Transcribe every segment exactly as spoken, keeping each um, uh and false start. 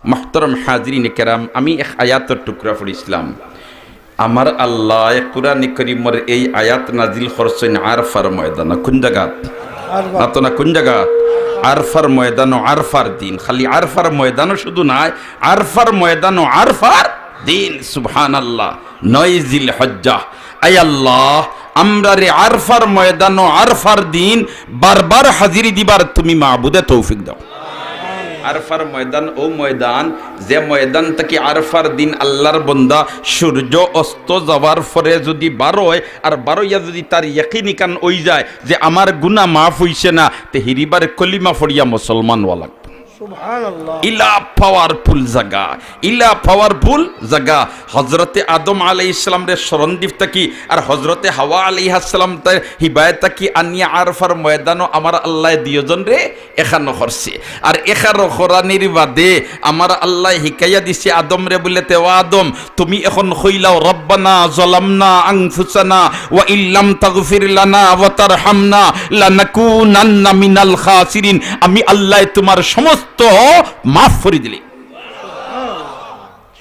মুহতারাম হাজিরিনে কেরাম, আমি এক আয়াতর টুকরা পড়ছিলাম। আমার আল্লায় কুরআনে করিমর এই আয়াত নাজিল করছইন আরফার ময়দানো। কুন জাগাত? আরফা। মাতো না, কুন জাগাত? আরফার ময়দানো, আরফার দিন। খালি আরফার ময়দানো শুধু নায়, আরফার ময়দানো, আরফার দিন। সুবহানাল্লাহ। নয় জিলহজ্জা। আয় আল্লাহ, আমরারে আরফার ময়দানো, আরফার দিন বারবার হাজিরি দিবার তুমি মাবুদে তৌফিক দাও। আরফার ময়দান অউ ময়দান, যে ময়দান থাকি আরফার দিন আল্লার বন্দা সূর্য অস্ত যাওয়ার পরে যুদি বারয়, আর বারইয়া যুদি তার ইয়াকিন ইখান অইযায় যে আমার গুনা মাফ অইছে না, তে হিরিবার কলিমা পড়িয়া মুসলমান অওয়া লাগবো। সুবহানাল্লাহ। ইলা পাওয়ারফুল জাগা, ইলা পাওয়ারফুল জাগা। হজরতে আদম আলাইহিস সালামরে স্মরণ দিফ থাকি আর হজরতে হাওয়া আলাইহাস সালামরে হিবায় থাকি আনিয়া আরফার ময়দানো আমার আল্লায় দুইওজনরে এখানো করছে। আর এখানো করানির বাদে আমার আল্লায় হিকাইয়া দিছে আদমরে, বুলে, "তে ও আদম, তুমি এখন কইলাও, 'রব্বানা যালামনা আনফুসানা ওয়া ইল্লাম তাগফির লানা ওয়া তারহামনা লানাকুনান্না মিনাল খাসিরিন।'" আমি আল্লায় তুমার সমস্ত মাফ করি দিলি।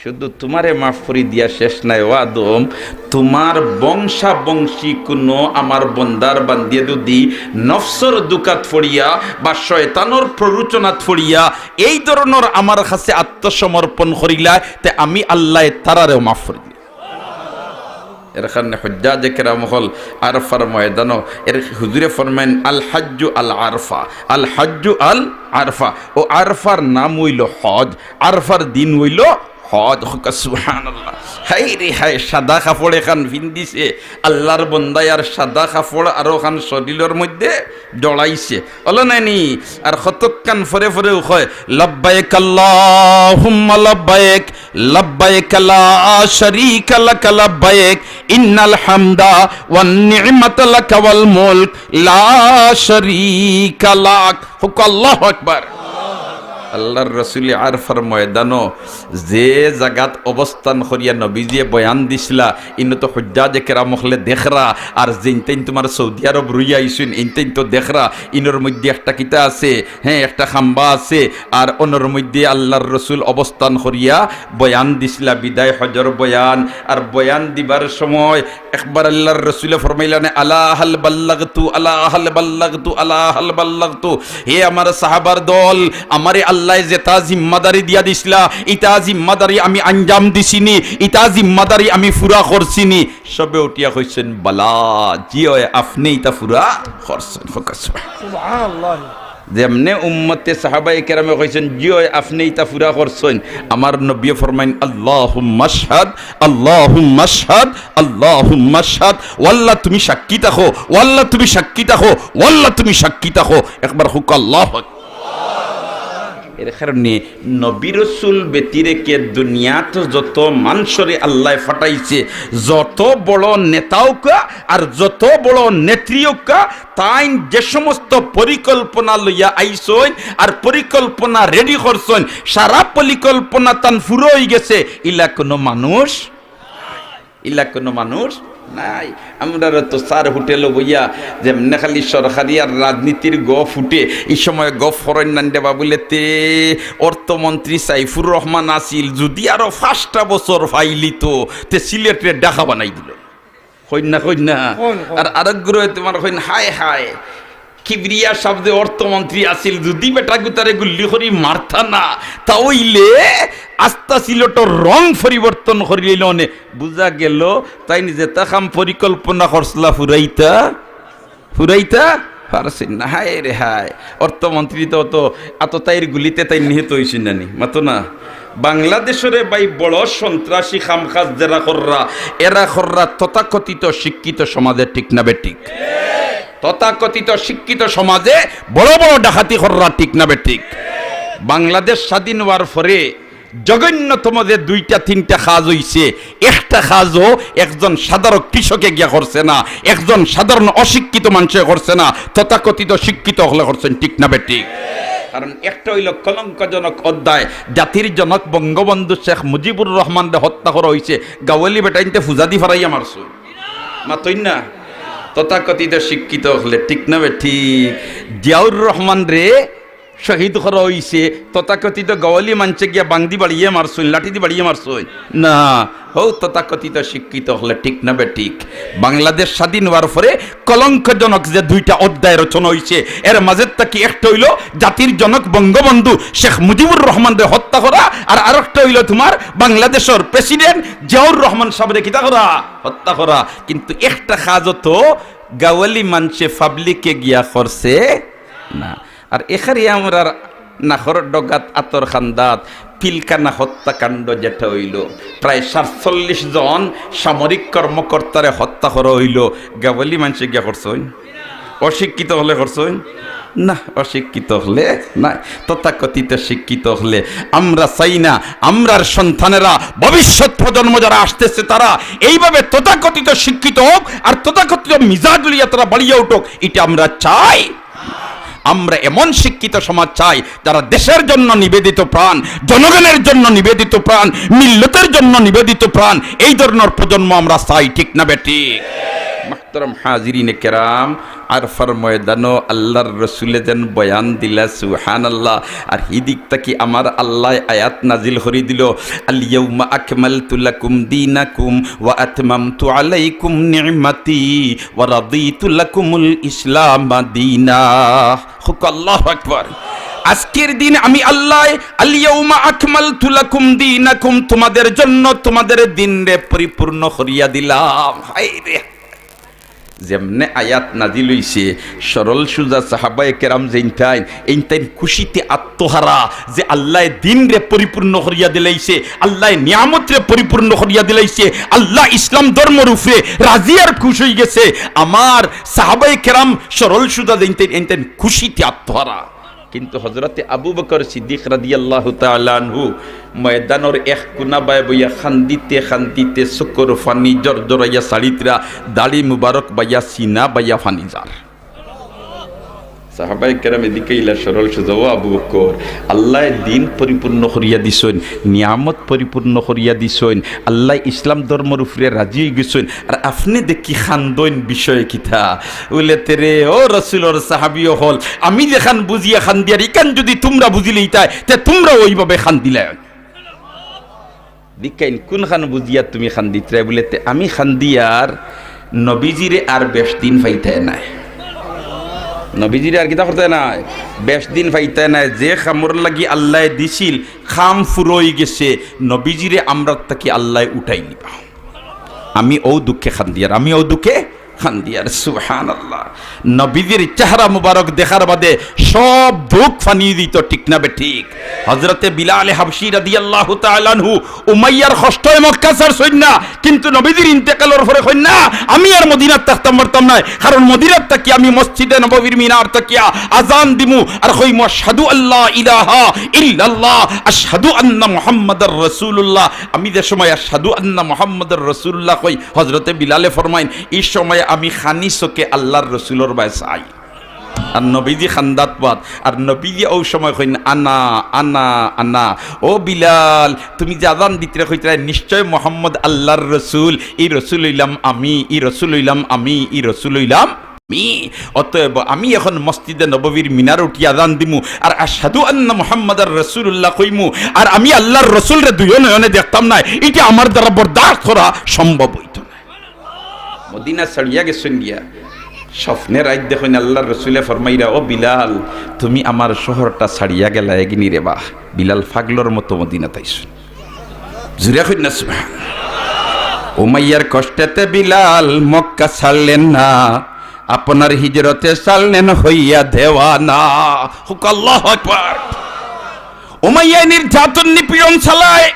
শুধু তুমারে মাফ করি দিয়া শেষ নায়, ও আদম, তুমার বংশাবংশী কুনু আমার বন্দার বান্দিয়ে যুদি নফসর দুকাত পড়িয়া বা শয়তানর প্ররোচনাত পড়িয়া এই ধরনর আমার কাছে আত্মসমর্পণ করিলায়, তে আমি আল্লায় তারারেও মাফ করি দিই। এর কারণে হুজ্জাজে কেরাম অকল আরফার ময়দানো, এর হুজুরে ফরমাইন, "আল হাজ্জু আল আরফা, আল হাজ্জু আল আরফা।" অউ আরফার নাম অইলো হজ, আরফার দিন অইলো হজ। কউক্কা সুবহানাল্লাহ। হায় রে হায়, সাদা কাপড় এখান পিন্দিছে আল্লার বন্দায়, আর সাদা কাপড় আরোখান শরীলর মধ্যে জড়াইছে। অলা নায়নি? আর কতক্ষণ পরে পরে কয়, "লাব্বাইক আল্লাহুম্মা লাব্বাইক, লাব্বাইক লা শারীকা লাকা লাব্বাইক, ইন্নাল হামদা ওয়ান নি'মাতা লাকা ওয়াল মুলক, লা শারীকা লাক।" কউক্কা আল্লাহু আকবার। আল্লার রসুলে আরফার ময়দানো যে জাগাত অবস্থান করিয়া নবীজিয়ে বয়ান দিছলা, ইনো তো হুজ্জাজে কেরাম অকলে দেখরা, আর যেইনতাইন তুমার সৌদি আরব রইয়া আইছইন, এইনতাইন তো দেখরা, ইনোর মধ্যে একটা কিতা আছে, হে, একটা খাম্বা আছে, আর অনর মধ্যে আল্লার রসুল অবস্থান করিয়া বয়ান দিছলা, বিদায় হজর বয়ান। আর বয়ান দিবার সময় একবার আল্লার রসুলে ফরমাইলা নে, "আলা হাল বাল্লাগতু, আলা হাল বাল্লাগতু, আলা হাল বাল্লাগতু।" হে আমার সাহাবার দল, আমারে আল্লায় যেতা জিম্মাদারি দিয়া দিছলা, ইতা জিম্মাদারি আমি আঞ্জাম দিছিনি, ইতা জিম্মাদারি আমি পুরা করছিনি? সবে উঠিয়া কইছইন, "বালা, জি অয়, আপনে ইতা পুরা করছইন।" কউক্কা সুবহানাল্লাহ। সুবহানাল্লাহ। যেমনে উম্মতে সাহাবায়ে কেরামে কইছইন, "জি অয়, আপনে ইতা পুরা করছইন।" আমার নবীয়ে ফরমাইন, "আল্লাহুম্মা আশহাদ, আল্লাহুম্মা আশহাদ, আল্লাহুম্মা আশহাদ।" ও আল্লাহ, তুমি সাক্ষী থাকো, ও আল্লাহ, তুমি সাক্ষী থাকো, ও আল্লাহ, তুমি সাক্ষী থাকো। একবার কউক্কা আল্লাহু আকবার। এর কারণে নবী রসুল ব্যতিরেকে দুনিয়াত যত মানষরে আল্লায় ফাটাইছে, যত বড় নেতা অউক্কা আর যত বড় নেত্রী অউক্কা, তাইন যে সমস্ত পরিকল্পনা লইয়া আইছইন আর পরিকল্পনা রেডি করছইন, সারা পরিকল্পনা তান পুরা অইগেছে, ইলা কুনু মানুষ, ইলা কুনু মানুষ নাই। আমরারও তো চার হোটেলো বইয়া যেমনে খালি সরকারি আর রাজনীতির গফ উঠে, ই সময় গফ করইন নানি দেবা বুলে, "তে অর্থমন্ত্রী সাইফুর রহমান আছিল, যুদি আরো পাঁচটা বছর পাইলিতো, তে সিলেটরে ঢাকা বানাই দিলো।" কইন না, কইন না। Coin, coin. আর আরক গুরুয়ে তুমার কইন, "হায় হায়, কিবরিয়া সাব যে অর্থমন্ত্রী আছিল, যুদি বেটা গুতারে গুল্লি করি মারতা না, তা অইলে আস্তা সিলেটর রং পরিবর্তন করিলাইলো নে।" বুঝা গেলো, তাইন যেতা কাম পরিকল্পনা করছলা, ফুরাইতা, ফুরাইতা পারছইন না। হায় রে হায়, অর্থমন্ত্রী তো অত, আতো তাইর গুলিতে তাইন নিহত অইছইন নানি, মাতো না। বাংলাদেশরে ভাই বড় সন্ত্রাসী কামকাজ যেরা কররা, এরা কররা তথাকথিত শিক্ষিত সমাজে, ঠিক না বেঠিক? তথাকথিত শিক্ষিত সমাজে বড় বড় ডাকাতি কররা, ঠিক না বেঠিক? বাংলাদেশ স্বাধীন অওয়ার পরে জঘন্যতম যে দুইটা তিনটা কাজ অইছে, একটা কাজও একজন সাধারণ কৃষকে গিয়া করছে না, একজন সাধারণ অশিক্ষিত মানষে করছে না, তথাকথিত শিক্ষিত অকলে করছইন, ঠিক না বেঠিক? কারণ একটা অইলো কলঙ্কজনক অধ্যায়, জাতির জনক বঙ্গবন্ধু শেখ মুজিবুর রহমানরে হত্যা করা অইছে, গাওয়ালি বেটাইন্তে ফুজা দি ফারাইয়া মারছইন, মাতইন না? তথাকথিত শিক্ষিত অকলে, ঠিক না বেঠিক? জিয়াউর রহমানরে শহীদ করা অইছে, তথাকথিত গাওয়ালি মানষে গিয়া বাংদি বাড়িয়ে মারছইন, লাঠি দি বাড়িয়ে মারছইন না। হউ তথাকথিত শিক্ষিত অকলে, ঠিক না বেঠিক? বাংলাদেশ স্বাধীন অওয়ার পরে কলঙ্কজনক যে দুইটা অধ্যায় রচনা অইছে, এর মাঝে থাকি একটা অইলো জাতির জনক বঙ্গবন্ধু শেখ মুজিবুর রহমানরে হত্যা করা, আর আরেকটা অইলো তুমার বাংলাদেশর প্রেসিডেন্ট জিয়াউর রহমান সাবরে কিতা করা? হত্যা করা। কিন্তু একটা কাজও তো গাওয়ালি মানষে পাবলিকে গিয়া করছে না। আর এখানে আমরার নাখর ডগাত আতর খান্দাত পিলখানা হত্যাকাণ্ড যেটা অইলো, প্রায় সাতচল্লিশ জন সামরিক কর্মকর্তারে হত্যা করা অইলো, গাওয়ালি মানষে গিয়া করছইন? অশিক্ষিত অকলে করছইন না, অশিক্ষিত অকলে না, তথাকথিত শিক্ষিত অকলে। আমরা চাই না আমরার সন্তানেরা, ভবিষ্যৎ প্রজন্ম যারা আসতেছে, তারা এইভাবে তথাকথিত শিক্ষিত হোক আর তথাকথিত মিজাজ লইয়া তারা বাড়িয়া উঠুক, এটা আমরা চাই। আমরা এমন শিক্ষিত সমাজ চাই, যারা দেশের জন্য নিবেদিত প্রাণ, জনগণের জন্য নিবেদিত প্রাণ, মিল্লতের জন্য নিবেদিত প্রাণ, এই ধরনের প্রজন্ম আমরা চাই, ঠিক না বেঠিক? মুহতারাম হাজিরিনে কেরাম, আরফার ময়দানো আল্লাহর রসুলে যেন বয়ান দিলা, সুবহানাল্লাহ। আর হিদিক থাকি আমার আল্লায় আয়াত নাজিল করি দিলো, "আল ইয়াউমা আকমালতু লাকুম দীনাকুম ওয়া আতমামতু আলাইকুম নি'মাতি ওয়া রাদিতু লাকুমুল ইসলামা দীনা।" হুক আল্লাহু আকবার। আজকের দিন আমি আল্লায়, "আল ইয়াউমা আকমালতু লাকুম দীনাকুম", তোমাদের জন্য তোমাদের দিনরে পরিপূর্ণ করিয়া দিলাম। হায় রে, যেমনে আয়াত নাজিল অইছে, সরল সুজা সাহাবায়ে কেরাম যেইনতাইন, এইনতাইন খুশিতে আত্মহারা যে আল্লায় দিনরে পরিপূর্ণ করিয়া দিলাইছে, আল্লায় নিয়ামতরে পরিপূর্ণ করিয়া দিলাইছে, আল্লাহ ইসলাম ধর্মর উপরে রাজি আর খুশ অইগেছে। আমার সাহাবায়ে কেরাম সরল সুজা যেইনতাইন, এইনতাইন খুশিতে আত্মহারা। কিন্তু হজরতে আবু বকর সিদ্দিক রাদিয়াল্লাহু তাআলা আনহু ময়দানর এক কোনা বায় বইয়া কান্দিতে কান্দিতে চকুর পানি জরজরাইয়া ছাড়িতরা, দাড়ি মুবারক বাইয়া, সিনা বাইয়া পানি যার। সাহাবায়ে কেরাম এদিকে ইলা সরল সুজা, "ও আবু বকর, আল্লায় দিন পরিপূর্ণ করিয়া দিছইন, নিয়ামত পরিপূর্ণ করিয়া দিছইন, আল্লায় ইসলাম ধর্মর উপরে রাজি অইগেছইন, আর আপনে দেখি কান্দইন, বিষয় কিতা?" বুলে, "তে রে, ও রসুলর সাহাবি অকল, আমি যেখান বুঝিয়া কান্দিয়ার, ইখান যুদি তুমরা বুঝিলিতায়, তে তুমরাও অইভাবে কান্দিলায়।" দিক্কাইন, "কুনখান বুঝিয়া তুমি কান্দিতরায়?" বুলে, "তে আমি কান্দিয়ার নবীজিরে আর বেশ দিন পাইতায় নায়, নবীজিরে আর কিতা করতায় নায়, বেশ দিন পাইতায় নায়। যে কামর লাগি আল্লায় দিছিল, কাম ফুরো অইগেছে, নবীজিরে আমরার থাকি আল্লায় উঠাই নিবা। আমি অউ দুঃখে কান্দিয়ার, আমি অউ দুঃখে কান্দিয়ার।" সুবহানাল্লাহ। নবীজির চেহারা মুবারক দেখার বাদে সব দুঃখ ফানি দিত, ঠিক না বেঠিক? হজরতে বিলালে হাবশি রাদিয়াল্লাহু তাআলা আনহু উমাইয়ার কষ্টয় মক্কা ছাড়ছইন না, কিন্তু নবীজির ইন্তেকালর পরে কইন না, "আমি আর মদিনাত থাকতাম পারতাম নায়, কারণ মদিনাত থাকি আমি মসজিদে নববীর মিনার থাকিয়া আজান দিমু আর কইমু, 'আশহাদু আল্লা ইলাহা ইল্লাল্লাহ, আশহাদু আন্না মুহাম্মাদার রাসূলুল্লাহ।'" আমি যে সময় "আশহাদু আন্না মুহাম্মাদার রাসূলুল্লাহ" কই, হজরতে বিলালে ফরমাইন, "ই সময় আমি খানি চোখে আল্লাহর রসুলর বায় চাই।" আর নবীজি কান্দাত বাদ, আর নবীজি অউ সময় কইন, "আনা, আনা, আনা।" ও বিলাল, তুমি যে আজান দিতরায় কইতরায়, "নিশ্চয় মোহাম্মদ আল্লাহর রসুল, ই রসুল অইলাম আমি, ই রসুল অইলাম আমি, ই রসুল অইলাম আমি।" অতএব আমি এখন মসজিদে নববীর মিনার উঠি আজান দিমু, আর "আশহাদু আন্না মুহাম্মাদার রাসূলুল্লাহ" কইমু, আর আমি আল্লাহর রসুলরে দুইও নয়নে দেখতাম নায়, ইটা আমার দ্বারা বরদাস্ত করা সম্ভব অইতো নায়। মদিনা ছাড়িয়া গেছইন গিয়া। স্বপ্নে রাইত দেখইন আল্লাহর রসুলে ফরমাইরা, "ও বিলাল, তুমি আমার শহরটা ছাড়িয়া গেলায় গিনি রে বা।" বিলাল পাগলর মতো মদিনাত আইছইন। জুরে কইন না সুবহান। উমাইয়ার কষ্টেতে বিলাল মক্কা ছাড়লেন না, আপনার হিজরতে ছাড়লেন হইয়া দেওয়ানা। হুক আল্লাহু আকবার। উমাইয়ায় নির্যাতন নিপীড়ন চালায়,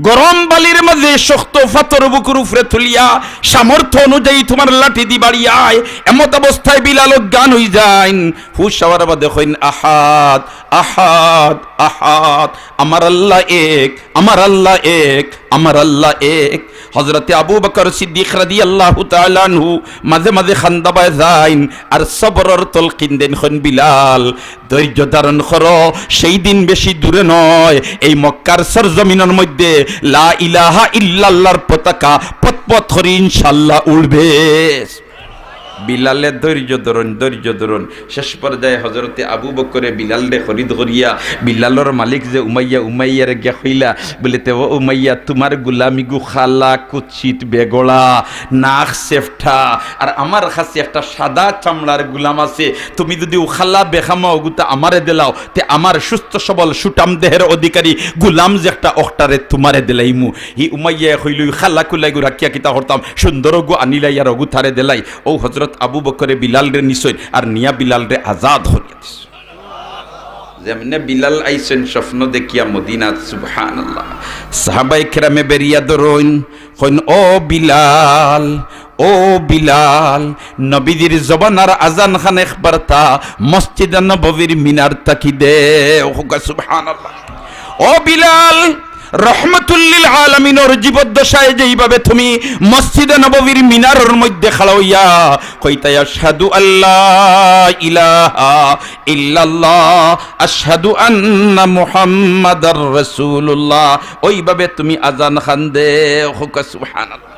গরম বালির মাঝে শক্ত পাথর বুকুর উপরে তুলিয়া সামর্থ্য অনুযায়ী তোমার লাঠি দি বাড়িয়ায়। এমত অবস্থায় বিলাল অজ্ঞান অইযাইন। হুশ আওয়ার বাদে কইন, "আহাদ, আহাদ, আহাদ, আমার আল্লাহ এক, আমার আল্লাহ এক, আমার আল্লাহ এক।" হজরতে আবু বকর সিদ্দিক রাদিয়াল্লাহু তাআলা আনহু মাঝে মাঝে কান্দাবায় যাইন আর সবরর তলকিন দেইন, কইন, "বিলাল, ধৈর্য ধারণ করো, সেই দিন বেশি দূরে নয়, এই মক্কার সরজমিনর মধ্যে লা ইলাহা ইল্লাল্লাহর পতাকা পতপত করি ইনশাআল্লাহ উড়বে।" বিলালে ধৈর্য ধরইন, ধৈর্য ধরইন। শেষ পর্যায়ে হযরতে আবু বকরে বিলালরে খরিদ করিয়া বিলালর মালিক যে উমাইয়া, উমাইয়ারে গিয়া কইলা, বলে, "তে ও উমাইয়া, তুমার গুলাম ইগু কালা, কুৎসিত, বেগড়া, নাক চেফটা, আর আমার কাছে একটা সাদা চামড়ার গুলাম আছে, তুমি যুদি ও কালা বেখামা অগুতা আমারে দিলাও, তে আমার সুস্থ সবল সুঠাম দেহের অধিকারী গুলাম যে একটা, অকটারে তুমারে দিলাইমু।" হি উমাইয়ায় কইল, "ই কালা কুলা ইগু রাখিয়া কিতা করতাম, সুন্দর অগু আনিলাই আর অগু তারে দিলাই।" অউ হযরত আবু বকরে বিলালরে নিছইন আর নিয়া বিলালরে আজাদ করিয়া দিছইন। যেমনে বিলাল আইছইন স্বপ্ন দেখিয়া মদিনাত, সুবহানাল্লাহ। সাহাবায়ে কেরামে বেরিয়া ধরইন, কইন, "ও বিলাল, ও বিলাল, নবীজির জমানার আজান খান একবারতা মসজিদে নববীর মিনার থাকি দেও।" কউক্কা সুবহানাল্লাহ। ও বিলাল, রহমতুল্লিল আলামিনর জীবদ্দশায় যেইভাবে তুমি মসজিদে নববীর মিনারর মধ্যে খাড়া অইয়া কইতায়, "আশহাদু আল্লা ইলাহা ইল্লাল্লাহ, আশহাদু আন্না মুহাম্মাদার রাসূলুল্লাহ", ওইভাবে তুমি আজান খান দেও। কউক্কা সুবহানাল্লাহ।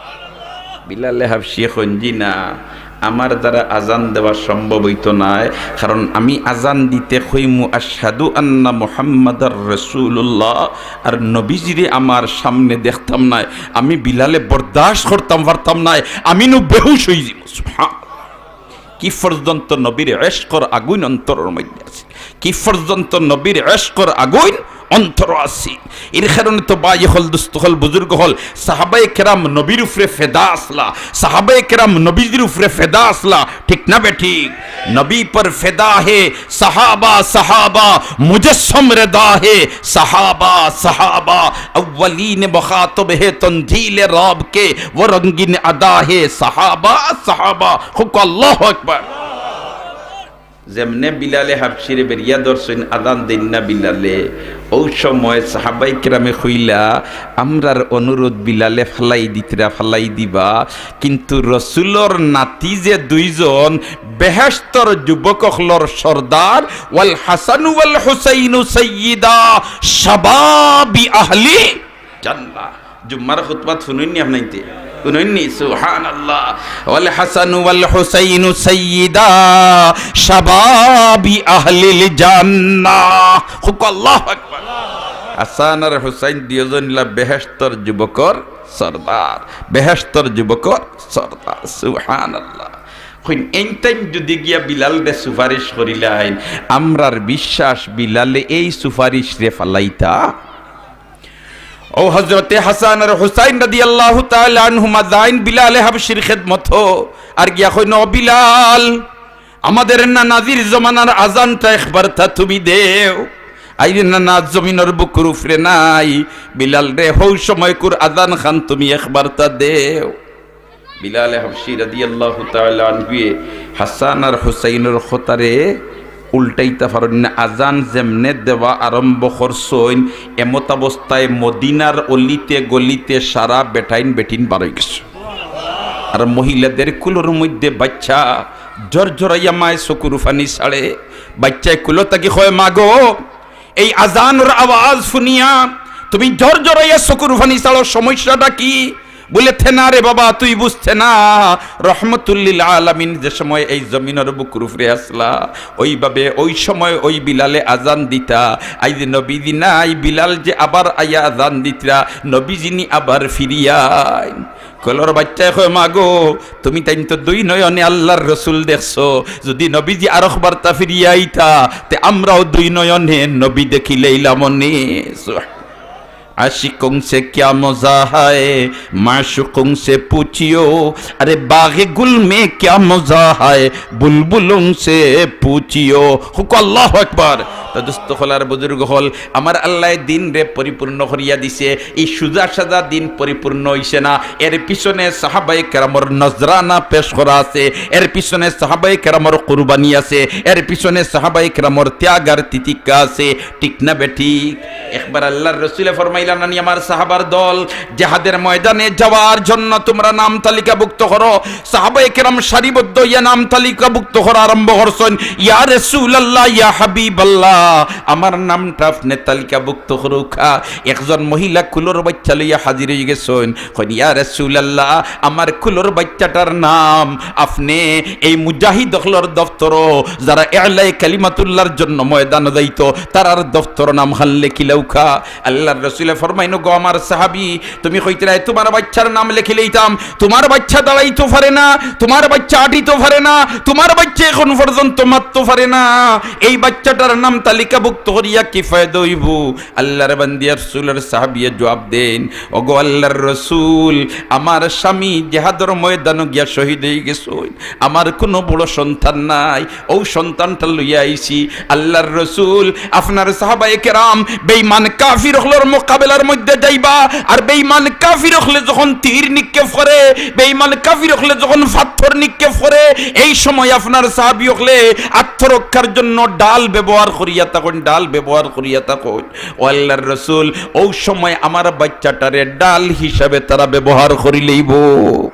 বিলালে হাবশিয়ে কইন, "জি না, আমার দ্বারা আজান দেওয়া সম্ভব অইতো নায়, কারণ আমি আজান দিতে কইমু, 'আশহাদু আন্না মুহাম্মাদার রাসূলুল্লাহ', আর নবীজিরে আমার সামনে দেখতাম নায়, আমি বিলালে বরদাস্ত করতাম পারতাম নায়, আমি নু বেহুশ অইযিমু।" সুবহানাল্লাহ। কি পর্যন্ত নবীর এশকর আগুইন অন্তরর মধ্যে আছে, কি পর্যন্ত নবীর এশকর আগুইন অন্তর আছে। এর কারণে তো ভাই অকল, দোস্ত অকল, বুজুর্গ অকল, সাহাবায়ে কেরাম নবীর উপরে ফেদা আছলা, সাহাবায়ে কেরাম নবীজির উপরে ফেদা আছলা, ঠিক না বেঠিক? নবী পর ফেদা হে সাহাবা, সাহাবা মুজসম রেদা হে সাহাবা, সাহাবা আউয়ালিন মুখাতব হে তনজিল রব কে, ও রঙ্গিন আদা হে সাহাবা, সাহাবা। কউক্কা আল্লাহু আকবার। যেমনে বিলালে হাবশিরে বেরিয়া ধরছইন, আজান দেইন না বিলালে, অউ সময় সাহাবায়ে কেরামে কইলা, "আমরার অনুরোধ বিলালে ফালাই দিতরা, ফালাই দিবা, কিন্তু রসুলর নাতি যে দুইজন বেহেশতর যুবক অকলর সর্দার, ওয়াল হাসান ওয়াল হুসাইনু সাইয়্যিদা শাবাবি আহলি জান্নাহ।" জুম্মার খুতবাত হুনইননি আপনাইনতে? হুনইননি? সুবহানাল্লাহ। "ওয়াল হাসান ওয়াল হুসাইনু সাইয়্যিদা শাবাবি আহলিল জান্নাহ।" কউক্কা আল্লাহু আকবার। হাসান আর হুসাইন দুইজন অইলা বেহেশতর যুবকর সর্দার, বেহেশতর যুবকর সর্দার। সুবহানাল্লাহ। কইন, এইন তাইন যুদি গিয়া বিলালরে সুপারিশ করিলাইন, আমরার বিশ্বাস বিলালে এই সুপারিশরে ফালাইতা। অউ হযরতে হাসান আর হুসাইন রাদিয়াল্লাহু তাআলা আনহুমা যাইন বিলালে হাবশির খেদমতো, আর গিয়া কইন, "ও বিলাল, আমাদের নানাজির জমানার আজানটা একবারতা তুমি দেও। আইজ নানা জমিনর বুকুর উপরে নাই, বিলালরে হউ সময়কুর আজান খান তুমি একবারতা দেও।" বিলালে হাবশি রাদিয়াল্লাহু তাআলা আনহুয়ে হাসান আর হুসাইনর কথারে উল্টাইতা পারইন না। আজান যেমনে দেওয়া আরম্ভ করছইন, এমতাবস্থায় মদিনার অলিতে গলিতে সারা বেটাইন বেটিন বার অইগেছে। আর মহিলাদের কুলর মধ্যে বাইচ্চা জরজরাইয়া মায় চকুর পানি ছাড়ে। বাইচ্চায় কুলো থাকি কয়, "মা গো, এই আজানর আওয়াজ হুনিয়া তুমি জরজরাইয়া চকুর পানি ছাড়ো, সমস্যাটা কি?" বুলে, "তে না রে বাবা, তুই বুঝতে না, রহমতুল্লিল আলামিন যে সময় এই জমিনর বুকুর উপরে আছলা, ওইভাবে ওই সময় ওই বিলালে আজান দিতা। আইজ নবীজি নাই, বিলাল যে আবার আইয়া আজান দিতরা, নবীজি নি আবার ফিরিয়া আইন।" কুলর বাইচ্চায় কয়, "মা গো, তুমি তাইন তো দুই নয়নে আল্লার রসুল দেখছো, যুদি নবীজি আরক বার্তা ফিরিয়া আইতা, তে আমরাও দুই নয়নে নবী দেখিলাইলাম অনে।" আশিকোং সে কিয়া মজা হায়, মাশুকোং সে পুছিও, আরে বাগে গুল মে কিয়া মজা হায়, বুলবুলোং সে পুছিও। কউক্কা আল্লাহু আকবার। তো দোস্ত অকল আর বুজুর্গ অকল, আমার আল্লায় দিনরে পরিপূর্ণ করিয়া দিছে। এই সুজা সাজা দিন পরিপূর্ণ অইছে না, এর পিছনে সাহাবায়ে কেরামর নজরানা পেশ করা আছে, এর পিছনে সাহাবায়ে কেরামর কুরবানি আছে, এর পিছনে সাহাবায়ে কেরামর ত্যাগ আর তিতিক্ষা আছে। ঠিক না বেঠিক? একবার আল্লার রসুলে ফরমাইলা নানি, "আমার সাহাবার দল, জেহাদের ময়দানে যাওয়ার জন্য তুমরা নাম তালিকাভুক্ত করো।" সাহাবায়ে কেরাম সারিবদ্ধ অইয়া নাম তালিকাভুক্ত করা আরম্ভ করছইন। "ইয়া রাসূলুল্লাহ, ইয়া হাবিবাল্লাহ, আমার নামটা আপনে তালিকাভুক্ত করুক্কা।" একজন মহিলা কুলর বাইচ্চা লইয়া হাজির অইগেছইন। কইন, "ইয়া রাসূলুল্লাহ, আমার কুলর বাইচ্চাটার নাম আপনে এই মুজাহিদ অকলর দফতরো, যারা ইলায়ে কালিমাতুল্লাহর জন্য ময়দানো যাইতো, তারার দফতরো নামখান লেখিলাউক্কা।" আল্লাহর রসুলে ফরমাইন, "গো আমার সাহাবী, তুমি কইতরায় তুমার বাইচ্চার নাম লেখিলাইতাম, তুমার বাইচ্চা দাঁড়াইতো পারে না, তুমার বাইচ্চা আটিতো পারে না, তুমার বাইচ্চা এখন পর্যন্ত মাততো পারে না, এই বাইচ্চাটার নাম তালিকাভুক্ত করিয়া কি ফায়দা অইবো?" আল্লাহর বান্দি আর রাসূলর সাহাবিয়ে জবাব দেইন, "ওগো আল্লাহর রসুল, আমার স্বামী জেহাদর ময়দানো গিয়া শহীদ অইগেছইন, আমার কুনু বড় সন্তান নাই, অউ সন্তানটা লইয়া আইছি।" আল্লাহর রসুল, আপনার সাহাবায়ে কেরাম বেঈমান কাফির অকলর মোকাবেলার মধ্যে যাইবা, আর বেঈমান কাফির অকলে যখন তীর নিক্ষেপ করে, বেঈমান কাফির অকলে যখন পাথর নিক্ষেপ করে, এই সময় আপনার সাহাবী অকলে আত্মরক্ষার জন্য ঢাল ব্যবহার করিয়া থাকইন, ঢাল ব্যবহার করিয়া থাকইন। ও আল্লাহর রসুল, অউ সময় আমার বাইচ্চাটারে ঢাল হিসাবে তারা ব্যবহার করিলাইবো।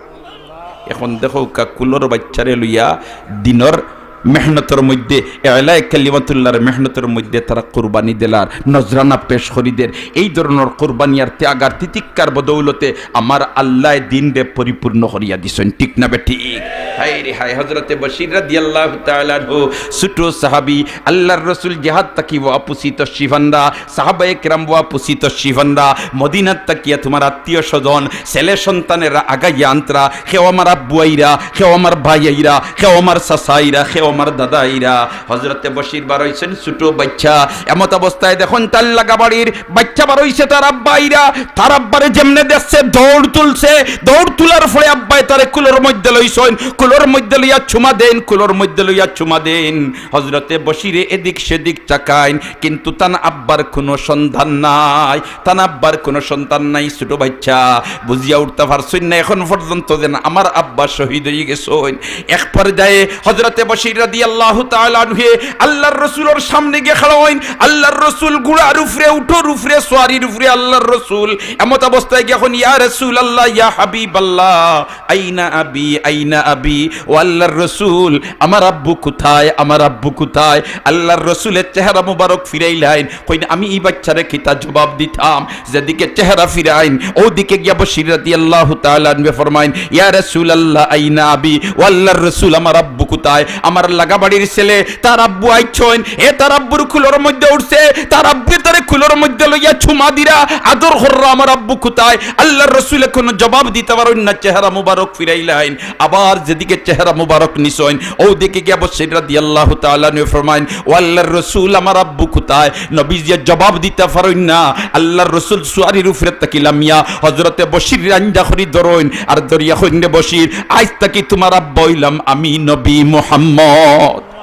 এখন দেখউক্কা, কুলর বাইচ্চারে লইয়া দিনর মেহনতর মধ্যে, এলায়ে কালিমাতুল্লাহর মেহনতর মধ্যে তারা কুরবানি দিলার, নজরানা পেশ করি দের। এই ধরনর কুরবানি আর ত্যাগ আর তিতিক্ষার বদৌলতে আমার আল্লায় দিনরে পরিপূর্ণ করিয়া দিছইন, ঠিক না বেঠিক? হায় রে হায়, হযরতে বশির রাদিয়াল্লাহু তাআলা আনহু, ছোট সাহাবী, আল্লাহর রসুল জেহাদ থাকি ওয়াপসি তশরিফ আনরা, সাহাবায়ে কেরাম ওয়াপসি তশরিফ আনরা, মদিনাত থাকিয়া তুমার আত্মীয় স্বজন, ছেলে সন্তানেরা আগাইয়া আন্তরা, কেউ আমার আব্বু আইরা, কেউ আমার ভাই আইরা, কেউ আমার চাচা আইরা, কেউ আমার দাদা আইরা। হযরতে বশির বার অইছইন ছোট বাইচ্চা, এমত অবস্থায় দেখইন তার লাগা বাড়ির বাইচ্চা বার অইছে, তার আব্বা আইরা, তার আব্বারে যেমনে দেখছে দৌড় তুলছে, দৌড় তুলার পরে আব্বায় তারে কুলর মধ্যে লইছইন, কুলর মধ্যে লইয়া চুমা দেইন, কুলর মধ্যে লইয়া চুমা দেইন। হযরতে বশিরে এদিক সেদিক তাকাইন, কিন্তু তান আব্বার কুনু সন্ধান নাই, তান আব্বার কুনু সন্ধান নাই। ছোট বাইচ্চা বুঝিয়া উঠতা পারছইন না এখন পর্যন্ত যেন আমার আব্বা শহীদ অইগেছইন। এক পর্যায়ে হযরতে বশির রাদিয়াল্লাহু তাআলা আনহু আল্লাহর রসুলর সামনে গিয়া খাড়া অইন। আল্লাহর রসুল ঘোড়ার উপরে, উটর উপরে, সোয়ারির উপরে আল্লাহর রসুল। এমত অবস্থায় গিয়া কইন, "ইয়া রাসূলুল্লাহ, ইয়া হাবিবাল্লাহ, আইনা আবি, আইনা আবি?" ও আল্লাহর রসুল, আমার আব্বু কোথায়, আমার আব্বু কোথায়? আল্লাহর রসুলের চেহারা মুবারক ফিরাইলাইন, কইন, "আমি ই বাইচ্চারে কিতা জবাব দিতাম?" যেদিকে চেহারা ফিরাইন, অউ দিকে গিয়া বশির রাদিয়াল্লাহু তাআলা আনহু ফরমাইন, "ইয়া রাসূলুল্লাহ, আইনা আবি?" ও আল্লাহর রসুল, আমার আব্বু কোথায়? আমার লাগা বাড়ির ছেলে, তার আব্বু আইছইন, এ তার আব্বুর কুলর মধ্যে উঠছে, তার আব্বু তারে কুলর মধ্যে লইয়া চুমা দিরা, আদর কররা, "আমার আব্বু কোথায়?" আল্লাহর রসুলে কুনু জবাব দিতা পারইন না, চেহারা মুবারক ফিরাইলাইন। আবার যেদিকে চেহারা মুবারক নিছইন, অউ দিকে গিয়া বশির রাদিয়াল্লাহু তাআলা আনহু ফরমাইন, "ও আল্লাহর রসুল, আমার আব্বু কোথায়?" নবীজিয়ে জবাব দিতা পারইন না। আল্লাহর রসুল সোয়ারির উপরে থাকি লামিয়া হযরতে বশিররে আঞ্জা করি ধরইন, আর ধরিয়া কইন, "রে বশির, আইজ থাকি তুমার আব্বা অইলাম আমি নবী মুহাম্মদ।"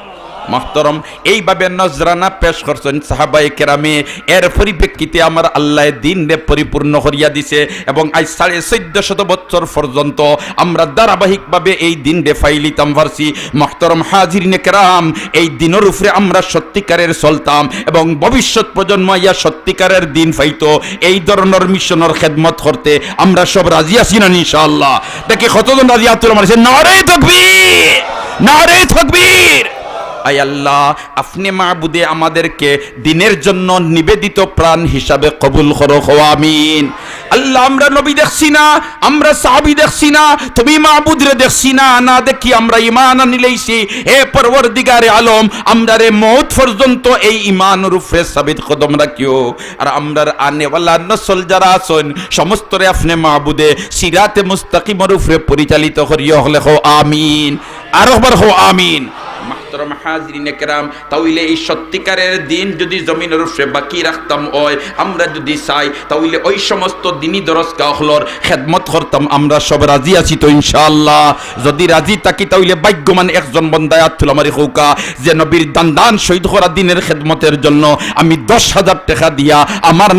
মুহতারাম, এইভাবে নজরানা পেশ করছইন সাহাবায়ে কেরামে। এর পরিপ্রেক্ষিতে আমার আল্লায় দিনরে পরিপূর্ণ করিয়া দিছে, এবং আইজ সাড়ে চৌদ্দ শত বছর পর্যন্ত আমরা ধারাবাহিকভাবে এই দিনরে ফাইলিতাম পারছি। মুহতারাম হাজিরিনে কেরাম, এই দিনর উপরে আমরা সত্যিকারের চলতাম এবং ভবিষ্যৎ প্রজন্ম আইয়া সত্যিকারের দিন পাইতো, এই ধরনর মিশনর খেদমত করতে আমরা সব রাজি আছি না ইনশাআল্লাহ? দেখি কতজন রাজি আত তুলা মারছে, নারায়ে তাকবীর, নারায়ে তাকবীর। আয় আল্লাহ, আপনে মাবুদে আমাদেরকে দিনের জন্য নিবেদিত প্রাণ হিসাবে কবুল করো, কও আমিন। আল্লাহ, আমরা নবী দেখছি না, আমরা সাহাবী দেখছি না, তুমি মাবুদরে দেখছি না, না দেখি আমরা ঈমান আনিলাইছি। হে পরওয়ারদিগারে আলম, আমরারে মউত পর্যন্ত এই ঈমানর উপরে সাবিত কদম রাখিও। আর আমরার আনেওয়ালা নসল যারা আছইন, সমস্তরে আপনে মাবুদে সিরাতে মুস্তাকিমর উপরে পরিচালিত করিও, হকলে কও আমিন। আরোকবার কও আমিন। মুহতারাম হাজিরিনে কেরাম, তাইলে এই সত্যিকারের দিন যদি জমিনর উপরে বাকি রাখতাম অয়, আমরা যদি চাই, তাইলে ওই সমস্ত দিনী দরসগাহ অকলর খেদমত করতাম, আমরা সব রাজি আছি তো ইনশাআল্লাহ? যদি রাজি থাকি, তাইলে ভাগ্যবান একজন বন্দায় আত তুলা মারি কউক্কা যে নবীর দান দান শহীদ করা দিনের খেদমতের জন্য আমি দশ হাজার টেকা দিয়া আমার